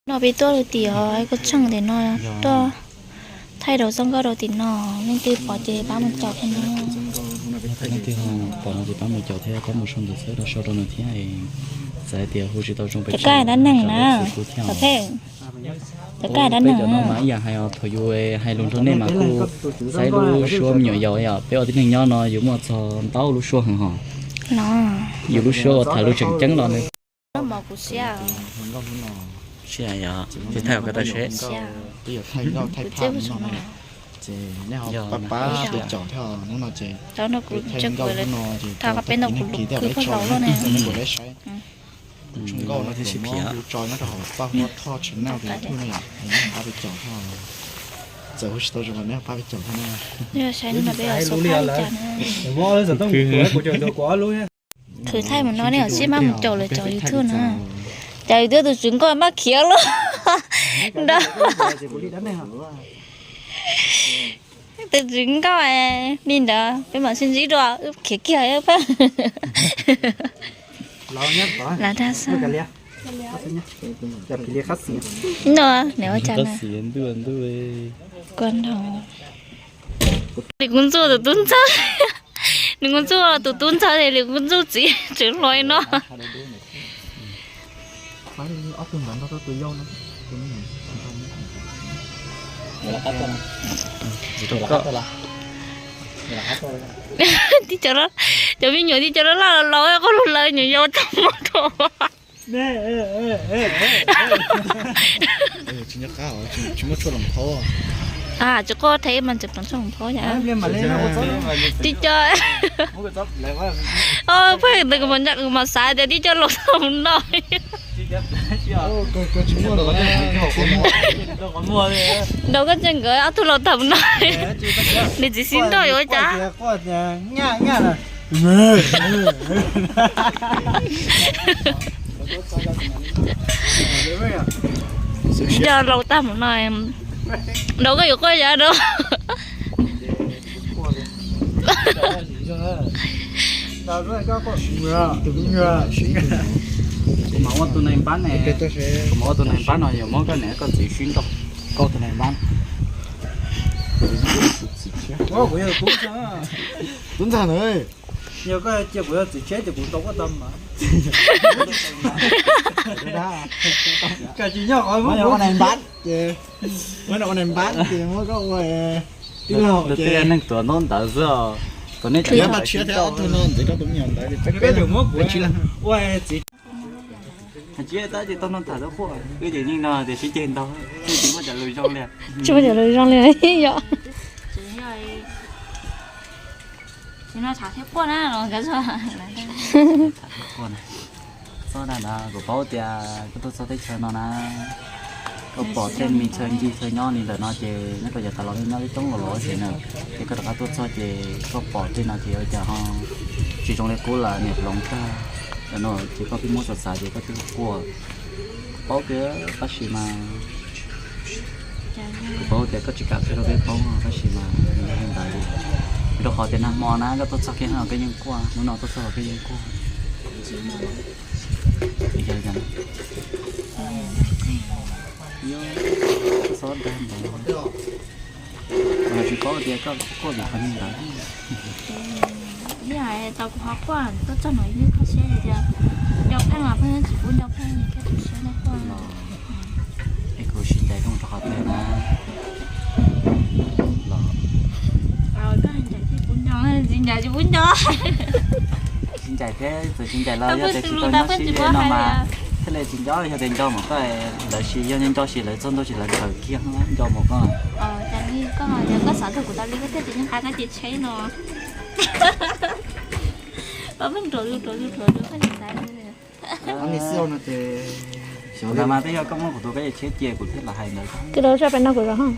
No peb tuaj lawm tim os, koj tsheej tim no, tuaj thaij rau txoj nkauj rau tim no, leej twg pom ces pab mus caum thiab no. Leej twg pom no ces pab mus caum thiab, pab mus sau ntawv txhawb rau sau rau nws thiab. Txawm hais tias hu tsis tau zoo pes tsawg, dab neeg na, cov peb, cov dab neeg no mas ib yam hais os, thaum yus hais lus nrog nej mas kuj xaiv lub suab me nyuam yaus yom, peb ua tib neeg nyob no yuav muaj txog ntau lub suab heev hos. Yus lub suab uas tham lus tseem ceeb los nws Tsis yog, tsis thaij ua ko taw seb. Ces nej ho pab pab peb caum thiab, hnub no ces peb thaij nkauj hnub no ces tau peb tib neeg kis thiab lawv tso, nej kuj lawv saib. Tus tshooj nkauj no thiab sib phiab tso nyob rau hauv Paj Huab Thoj channel YouTube no yom, nej ho pab peb caum thiab. Txawm hu tsis tau zoo los nej ho pab peb caum thiab na. Khwv thaij mus no nej ho sib mab mus caum lawv cov YouTube na. Cov YouTube tus tswv nkauj maj khiav lawm nrad. Tus tswv nkauj li ntawd peb mam sib ntsib dua, wb khiav kiag pab. Lam dag xwb. No, nws ua cas na? Kua nrho. Li kuv ntxuaj tus tub ntxawg, nws kuv ntxuaj tus tub ntxawg es li kuv ntxuaj txiv tseem hluas li no. Tib co, cov me nyuam tib co loj loj los lawv qoj lug lawv nyuam yaus tau muab rau. Tsis quaj thiab mas tseem pom tsob hauv phaub yom. Tib co, pheej ntawd kuv mam xav tias tib co laus tau mus noj. Nraud koj tseem nkawd ob tug laus tau mus noj. Nws txiv xib nrauj yuav ua cas? Yog laus tag mus no, Nraud koj yuav quaj yog Nraud. Kuv mam ua tus nai npab ne, kuv mam ua tus nai npab no yog muab koj niam koj txiv sib nrauj, koj tus nai npab. Tub ntxawg na, yog koj cia kuv yog txiv tshiab ces kuv tau koj tau mas. Koj tsis nyob qhov muab kuv ua nai npab ces, muab ua nai npab ces muab koj ua tij laug ces neeg tuav ntaub ntawv xwb os. Tus nej tsis yog Paj Tshiab thiab ob tug no ntxiv rau tus me nyuam ntawd ces peb yuav muab kuv ua txiv. Hais tsis tab ces tau no tham tau quaj, wb ces yeej no tias sib ceg ntau, yeej tsis muaj cov lus zoo li. Tsis muaj cov lus zoo li yom. Tsis no tham thiab quaj na los kav. Tham thiab quaj na. Txhob dag ntawd, kuv paub tias koj tuaj txog teb chaws no na, koj pom tej me chaw ncig chaw nyob li ntawm no ces nyob rau yav tas los yeej nyob ib coob los los xwb na. Ces koj rov qab tuaj txog ces koj pom tej no ces ua cas ho tsis zoo li qub lawm, niam hloov tag. Tam no ces koj pheej muab xav xav ces koj twb quaj. Paub tias tab sis mas kuv paub tias koj tsis kam qhia rau peb paub tab sis mas yog li ntawd li. Rau qhov tias nag hmo na koj tuaj txog kiag no koj yeej quaj, hnub no tuaj txog los koj yeej quaj. Yog li ntawd, txhob dag ntawd. Kuv tsis paub tias koj quaj vim qhov li ntawd. Ib hais tau kuv ho quaj tuaj txog no ib lub kho siab tias nco pheej los pheej tsis pub nco pheej thiab tu siab no quaj. Es kuv sib ncaim koj mus rau qhov twg na? Los koj ncaim thiab kuv nco, tsis ncaim tsis pub nco. Sib ncaim thiab, txawm sib ncaim los yog tias tsis tau nyob sib ze no mas thiaj li tsis nco, yog tias nco mus koj lawv sis yog nco sis lawv txog ntua sis lawv khaws kiag nco mus koj. Cas li koj, yog koj xav tau kuv tas li koj thiaj tsis nqa koj cev tsheb no. Pab pheej rau lus rau lus rau lus koj xav. Ntawd mas twb yog koj muab kuv tus koj cev tsheb cia kuv thiaj los hais ntawd. Kuv rau sab pem no kuv rau hos.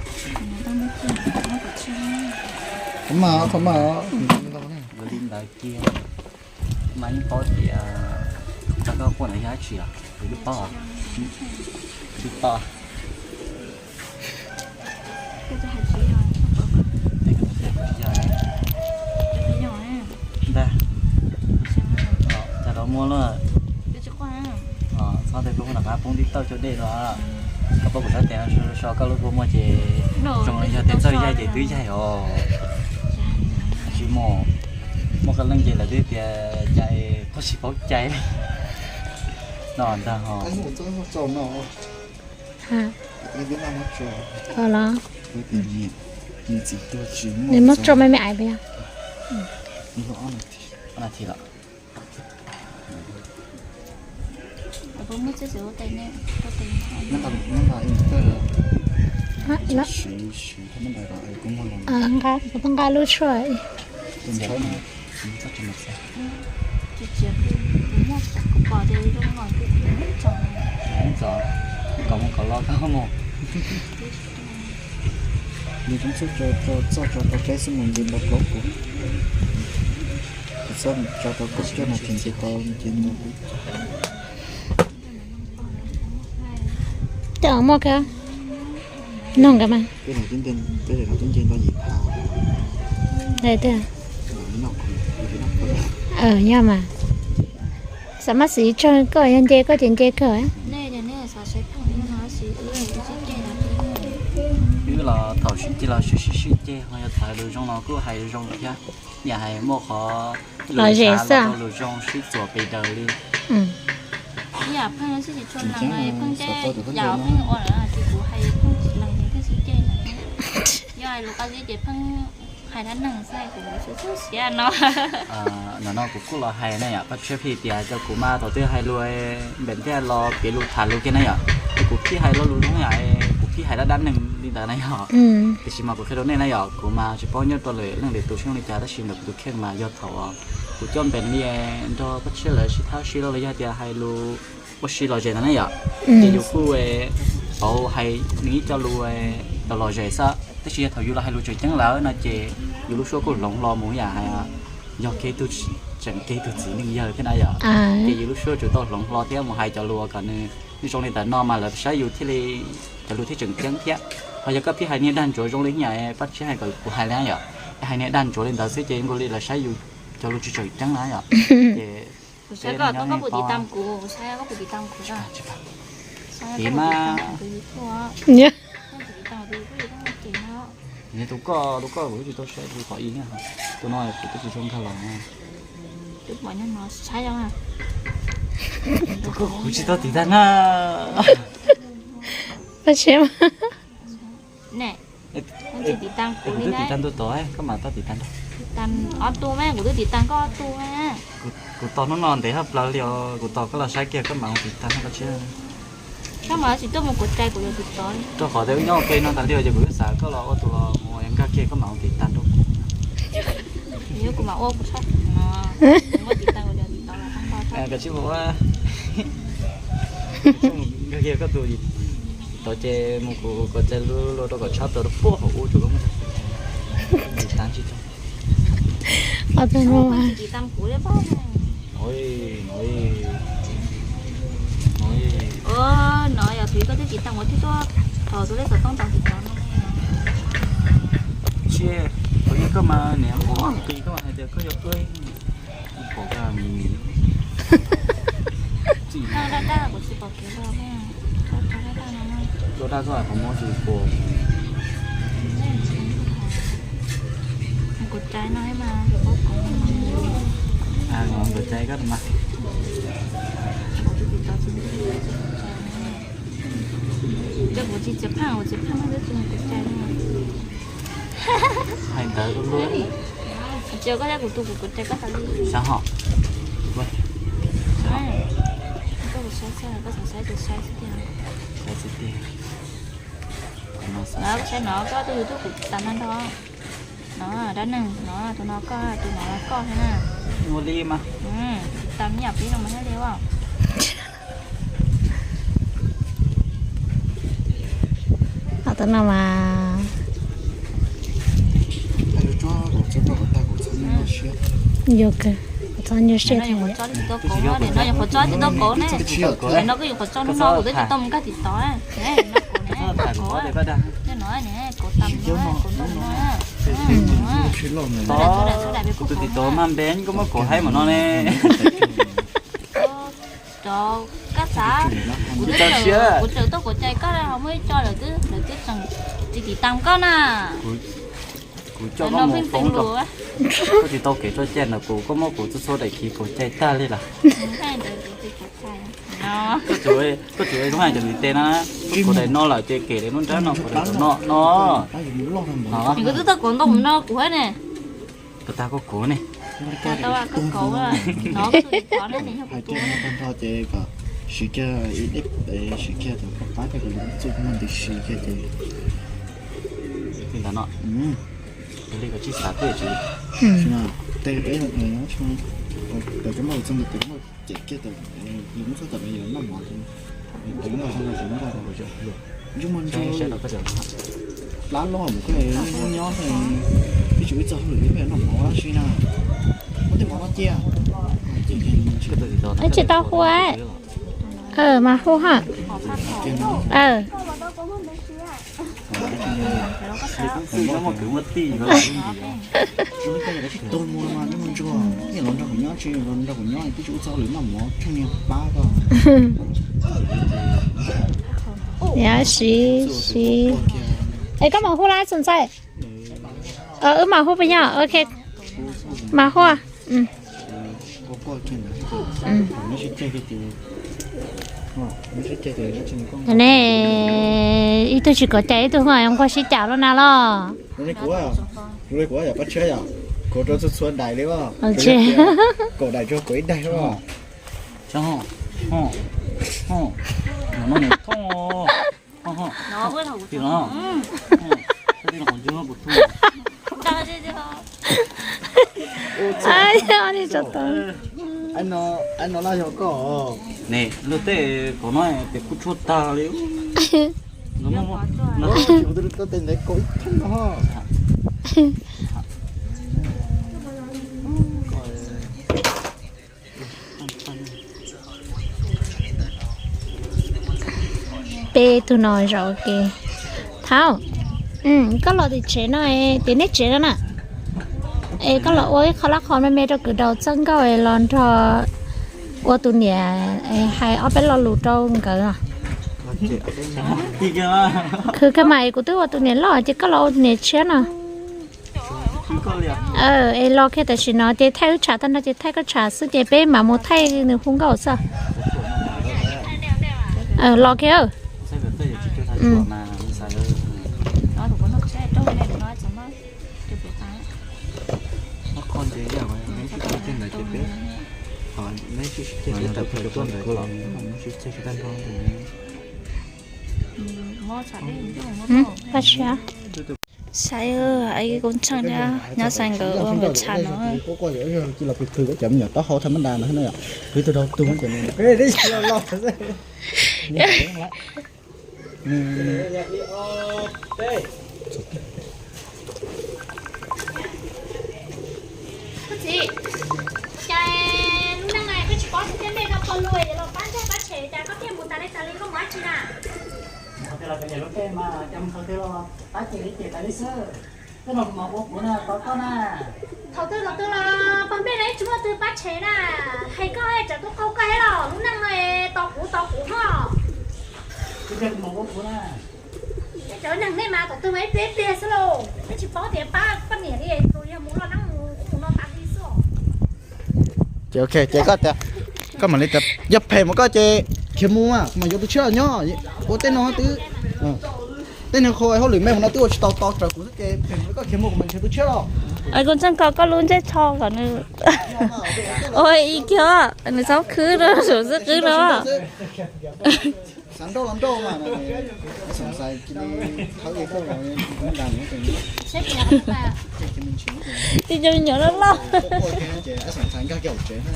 Thov mas, thov mas. Li ntawd kiag. Mas yeej paub tias tau koj quaj ntawd yog dab tsi os, kuv yeej paub. Tsis paub. Ntag. Cas los muaj luaj. Txhob tias kuv hu nram qab poob tib tawj cov dej los. Koj paub kuv sab tias so koj lub kua muag ces zoo li yog tias txawj yaig ces twb yaig os. Tsis muaj, muaj qee leej ces lawv twb tias cas koj tsis paub cai no ntag ho. Los nws muab tso me me aiv puas yog? Ob nas this los. Kuv tau nqa lub tshuaj. Kom mus kom los koj mus. Nws txoj tso rau peb xwb mus nce nto plaub kuv. Txoj tso rau kaum cuaj nas this nce tau nce nto. Tej os muaj kab noog nkawd mas. Tej no twb nce nto yim phav. Yog mas. Xam mab xim tsawg koj yog nce koj ces nce kawg. Wb los thaum sib ceg los sib sib sib ceg ho yog thaum lus zoo los kuj hais zoo thiab. Yam hais muaj qhov lus zes xwb, lus zoo sib txuas pes daws li. Yam pheej sib tsis tshua lees, pheej tej yam pheej ua lawm ces kuv hais pheej tsis lees ces pheej sib ceg. Yog hais lus qab zib ces pheej hais dab neeg xwb, kuv tsis txawj siab no. Nim no kuv kuj los hais na yom, koj tshiab phij tias cov kuv mas thaum twg hais lus npem thiaj los piav lus tham lus kiag na yom. Es kuv phij hais lo lus zoo yam, kuv phij hais dab dab neeg li ntawd na yom. Tiam sis mas kuv qhia rau nej na yom, kuv mas tsis paub nyob rau lwm leej lwm tus sib zoo li cas, tab sis ntawm kuv tus kheej mas yog thaum kuv coj npem li nrog koj tshiab lawv sib thab sib lo los yog tias hais lus ua si los zes ntawd na yom, ces yus kuj pauv hais nws ib co lus tau los zes xwb. Tab sis yog thaum yus los hais lus tseem ceeb lawm no ces yus lub suab kuj hloov hlo mus yam hais yog kev tug, tseem kev tug txiv neej yawg thiab na yom. Ces yus lub suab tsuas tau hloov hlo thiab mus hais cov lus kom nws zoo li ntawm no mas lawv saib yus thiaj li cov lus thiaj tseem ceeb thiab. Ho yog koj phij hais niag dag ntsuav zoo li yam pab tshiab hais kom kuv hais li yom, hais niag dag ntsuav li ntawd xwb ces nkaus li lawv saib yus cov lus tsis tseem ceeb na yom. Ces kuv saib koj, koj puas tiv tam kuv, kuv saib koj puas tiv tam kuv. Tiv mas. Tus koj, tus koj kuv twb tsis tau saib, tus qhov ib, tus no kuv twb tsis zoo nkag los. Tus koj kuv tsis tau tiv tag na. Koj siab mas. Kuv twb tiv tag ntua tod, koj mam tau tiv tag ntua. Ob tug mas, kuv twb tiv tag koj ob tug mas. Kuv tos hnub no ntev haj plaws li os, kuv tos koj los saib kiag koj mam tiv tag koj tshiab. Koj mas tsis tuaj mus kuv tsev kuv yuav tiv tod. Rau qhov tias wb nyob ua ke no tas li ces kuv twb xav koj los ua tus los mus nkag kiag koj mam tiv tag rau kuv. Kuv mam ua kuv tshaj no, kuv muab tiv tag kuv yuav tiv tod los tag nrho. Koj tsis ua, nkag kiag koj tus tod ces mus kuv kom txais lub lua rau kom tshab plaws rau puag hauv ub tsuas koj muab tiv tag tsis tau. Tiv tag kuv li. No yog thaum koj twb tiv tag ua thiab tuaj thov tus lej xov tooj tau tiv tag no. Tsis, kuv yog koj mas niam muaj nqis koj hais tias koj yog ub. Pom koj mis mis. Daj daj kuv tsis pom kev los. Daj daj koj qhov muag tsis pom. Kuv cai no mas kuv paub kuv. Kuv cai koj mas. Kuv tsis txiav pheej, kuv txiav pheej no twb tsis kuv cai no. Hais ntawd luaj. Tsis koj thiab kuv tus kuv kuv cai koj tas li. Xav hom. Koj kuv saib xwb, koj xav saib ces saib xwb tiag. Saib xwb tiag. Saib no koj tus YouTube kuv tas nrho. No dab neeg no, tus no koj, tus no koj thiab na. Ua li mas. Tus tas me nyuam pib no mas thiaj li ua. Tus no mas. Yog kawg, kuv txhob nyuaj siab. No yog qhov tso tsis tau kauv ne. No koj yuav qhov tso no kuv twb tsis tau mus nkag tim tod. Kuv tus tim tod mas npe koj muab kauv haib mam no ne. Rov koj Xav, kuv txawm, kuv txawm tuaj kuv cai koj na, ho muaj ib co lawv twb, lawv twb tseem tsis tiv tam koj na. Kuv coj koj mus poob rau, koj tsis tau kev tso cai ntawm kuv, koj muab kuv txhua txhua daim khiv kuv cai tag li lawm. Koj tsuas, koj tsuas zoo hais cov ntiv tes na, koj daim no lawm ces kev daim lub nrab no, kuv daim no no. Kuv twb tau kuv ntoo no kuv ne. Koj tag koj kuv ne. Tau koj kuv no, tag nrho ces kom siv kiag ib deb, siv kiag tau koj pab kiag kuv txuj koj muaj ntws siv kiag ces li ntawd no. Li koj tsis xav tej tsis, tej peb, cov muaj txog ntawd cem kiag tau, yus muab txhob tawm yus noj mov, tawm noj zoo zoo, tawm noj zoo zoo. Ntsej muag ntsuag, plab loj mus koj nyob nyob, peb tsis ua txog hauj lwm peb noj mov ua dab tsi na. Muab tej mov no cia. Tsis tau hu. Mas hu ha. Tsis tau mus mas ntsej muag ntsuag, niaj los nrog kuv nyob tsis los nrog kuv nyob, peb tsis ua txog hauj lwm noj mov tsheej niag plab koj. Yog siv siv. Es koj mam hu lawm Xoo Ntxhais. Wb mam hu puas yog? Ok, mam hu. Ne, ib tug tsis kov cai ib tug nqua sib cav loj na los. Kuv yog pab tshiab yom, kuv rau txhua txhua daim li os. Kaum daim rau kuv ib daim os. Ai no na yog koj. Ne, luag tej qhov no ces kuj tshuaj tag li. Koj tej ntawd koj ib theem no. Peb tug no zaum ke. Thaub, koj los tim tsev no, tim nej tsev no na. Es koj los ua ib qho lab qho me me rau kwv daus txoj nkauj es los nrog ua tus niam hais ob peb lo lus rau nkawd. Khwv kawg mas es kuv twb ua tus niam loj ces koj los ua tus niam tshiab no. Es los kiag tam sim no ces thaij wb tshav tag nrho ces thaij koj tshav xwb ces peb mam mus thaij nws hu nkauj xwb. Los kiag. Koj siab. Saib, kuv ntseeg thiab nyob xav nkawd ua npaum tshav no. Koj txiv, cas lub neej no koj tsis paub tias tej npe no pog lug es los pab nrog pab tshem, cas koj thiaj mus tas li tas li, koj mus dab tsi na? Thaum twg los twg los pog npe no tsis muaj twg pab tshem na. Hais koj tsam tuaj qaug koj thiab los lub neej no tos kuv tos kuv hos. Cov neeg nej mas thaum twg mas ib pliag ib pliag xwb lauj, nej tsis paub tias pab poj niam li, tsuas yog mus los neeb mus ub mus no tas li xwb. Ces ok, ces koj tias, koj mam li tias yog phem mus koj ces khiav mus mas kuv mam yuav tus tshiab los nyob. Ua tej no twb, tej niag qhua hauj lwm me mus no twb ua tsis tau tau raws kuv xwb ces phem mus koj khiav mus kuv mam nrhiav tus tshiab los. Kuv ntseeg ko koj lub ntsej tsho kom nws, ua ib kiag nws txhob khwb rau saum xwb qwb no. Xav nrauj los nrauj mas, xav xav cia li thawb li koj los nrad. Tib co me nyuam loj loj. Xav xav nkag kiag hauv tsev na.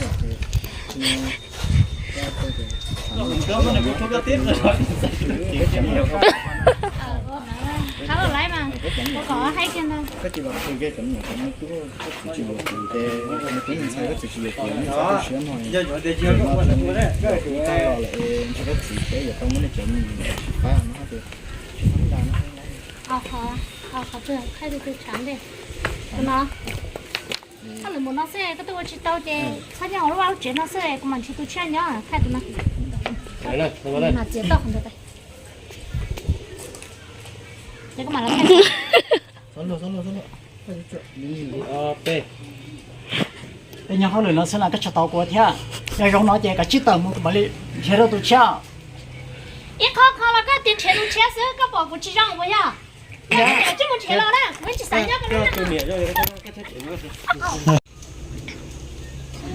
Koj tsis los qhwv kiag cov me nyuam cov me tub, koj tsis yuav kuv, me tub me ntxhais koj tsis yuav kuv, nej txhob tu siab mog. Tag los lawm es ntshe koj txiv peb yuav tau muab nej cov me nyuam tsis pab no ces tsis tau nrad na. Qhov twg thaij tus tshav ntej? Tus no. Koj lwm mus no xwb, koj twb ua tsis tau ces txhob nyob hauv lub vaj lub tsev no xwb, kuv mam nrhiav tus tshiab nyob thaij tus no. Mas txiav toj qhov ntawd. Peb nyob hauj lwm no xwb na, koj tsis tau kuv thiab. Yog zoo no ces koj tsib tawm mus kuv mam li nrhiav rau tus tshiab. Ib qho qho los koj tias nrhiav tus tshiab xwb, koj pom kuv tsis zoo ua yog? Koj tsis mus nrhiav los na, kuv tsis xav nyob koj lub neej.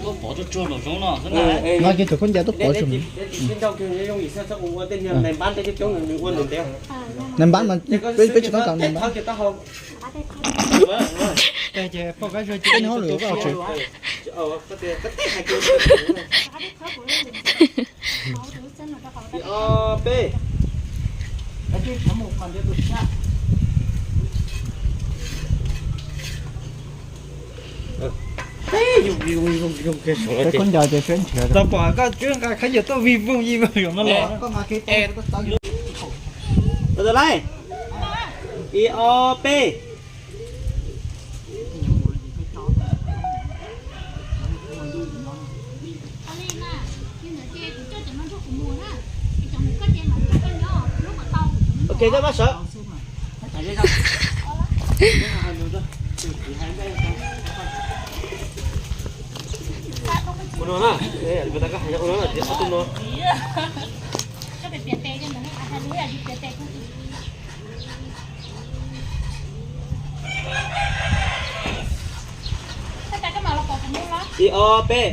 Tuaj pov tsuag tsuag los zoo no xwb na. No ces tus khaub ncaws tuaj pov tsuag. Nais npab mas peb tsis tau tau nais npab. Peb nyob hauj lwm koj tsev. Peb khaub ncaws ces peb nrhiav. Tau pom koj cuab nqa khaub ncaws tuaj vij vooj yij vooj no los. Ib ob peb. Ok, koj pab sawv. Ua no na, ua no na, ob tug no. Ib ob peb.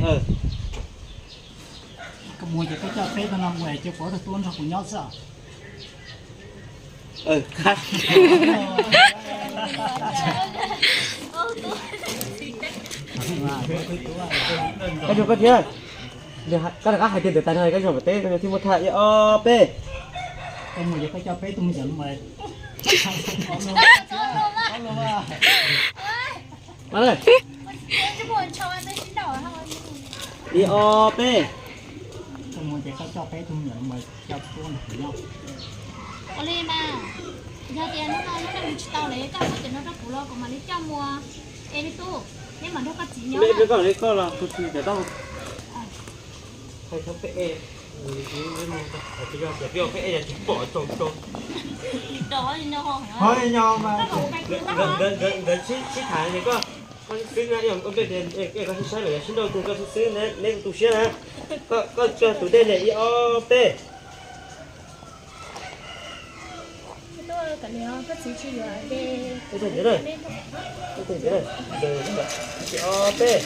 Koj mus ces koj coj peb tug no mus ces kuv ob tug tub nrog kuv nyob xwb. Koj zoo koj thiab. Koj rov qab hais tias ntawm tas no koj zoo mam teb koj thiaj muaj thaj. Ib ob peb. Koj mus ces koj coj peb tug mus. Ib ob peb. Ua li mas, yog tias hnub no neb mus tsis tau lawm koj muab cov no rau kuv los kuv mam li coj mus. Es li tub, neb mam nrog koj txiv nyob. Koj los kuv txiv cov tau. Nkawd sib tham, koj koj sib saib lawm, sib nrauj tug koj xwb xwb, neb tu siab na. Koj tso tus dej ne, ib ob peb. Ib ob peb.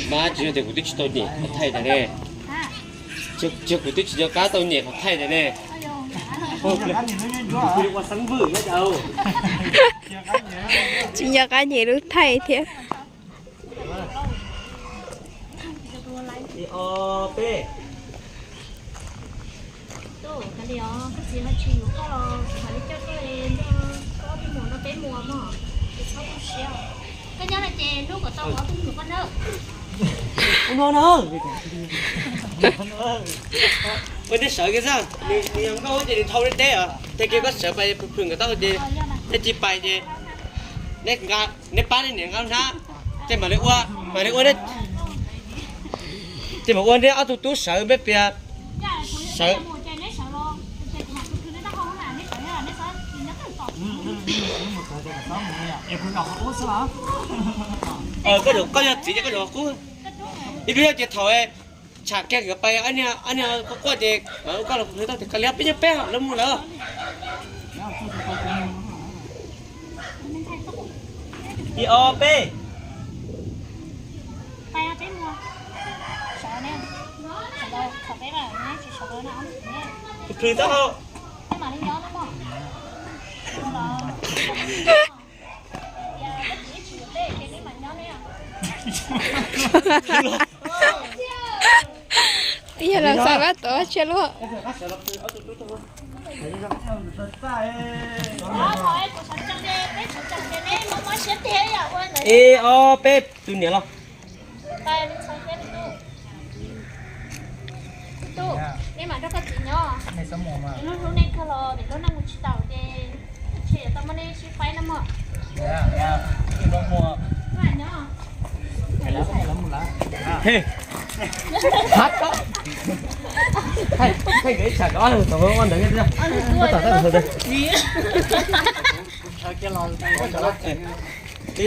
Mas tsis yog tias kuv twb tsis tau nyem qhov thaij ntag ne. Tsis yog kuv twb tsis nco qab tau nyem qhov thaij ntag ne. Tsis nco qab nyem lub thaij thiab. Ib ob peb. Koj nyob no ces hlub kom tau ob tug nyuam koj nawb. No no. Ua nej sawv kiag xwb, nws yog nkauj ces nws dhau deb deb os. Tag kis koj sawv pais phwm nkawd taub hau ces, nej cia pais ces, neb pab nej niam nqa hnab, ces mam li ua, mam li ua, ces mam ua neb ob tug tub sawv npeb pias sawv. Koj yog txiv ces koj yuav qub. Ib pliag ces thaum tsham kiag nkawd pais, ob niag quaj quaj ces mam ua koj los hlwb tau tias koj liab peb nyob peb lawv mus lawm. Ib ob peb. Hlwb tau. Yog los xav pab tod tshiab luaj. Ib ob peb, tus niam los. Nej mam rau koj txiv nyob. Lub hlub nej kawg los vim lub neej mus tsis taus ces tsis tau muab nej sib faib no mog. He, thaij nkawd ib tsam nkawd ob leeg tau ua ntawd.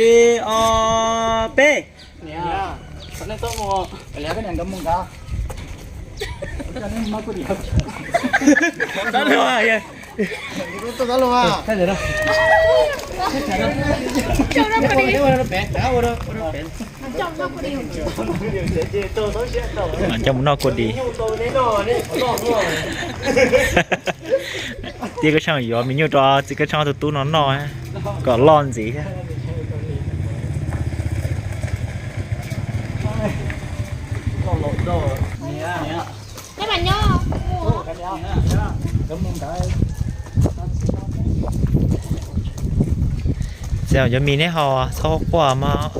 Ib ob peb. Coj mus noj kua dis. Txiv Kab Tshooj yuav me nyuj rau txiv Kab Tshooj tus tub no noj kom loj ntxiv thiab. Txiv, cov mis neb haus txhob quaj mog.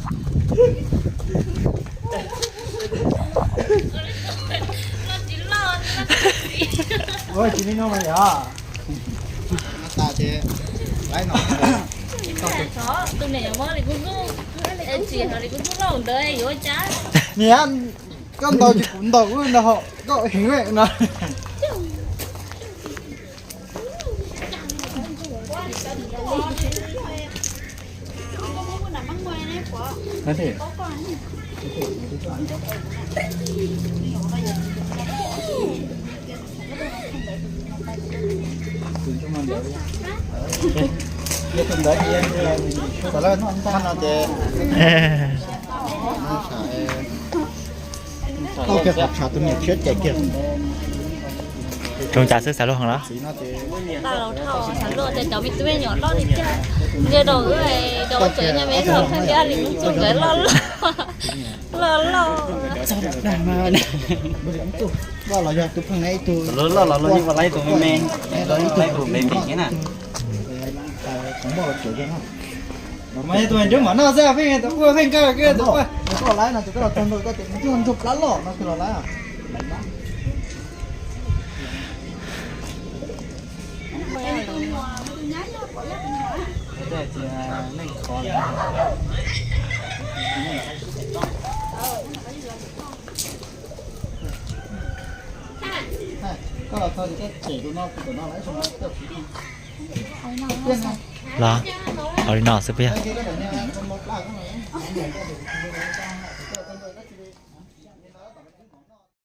Niam, koj ntaus ces kuv ntaus, kuv ntaus hos koj heev no. Tau kiag qhov tshav tus niam tshiab cais kiag. Tsoom cas xwb xav luaj heev los? Tau dhau xav luaj tias cov me tub me nyuam loj li tiag, ntiaj teb wb, cov ua tsev nyob me txog pheej ntiab li txuj nkawd loj loj, loj loj. Loj los yog tus pheej na ib tug, loj los los yog tus me me, ib tug me me thiab na. Mas yog tus nrog mam noj xwb, pheej tus quaj pheej nkag kiag tus quaj. Koj los laiv no ces koj los txog ntua koj tias kuv ntsuag plab loj no koj los laiv. Koj los txog ces koj tshem tus no, tus no laiv. Los, ua li no xwb puas yog?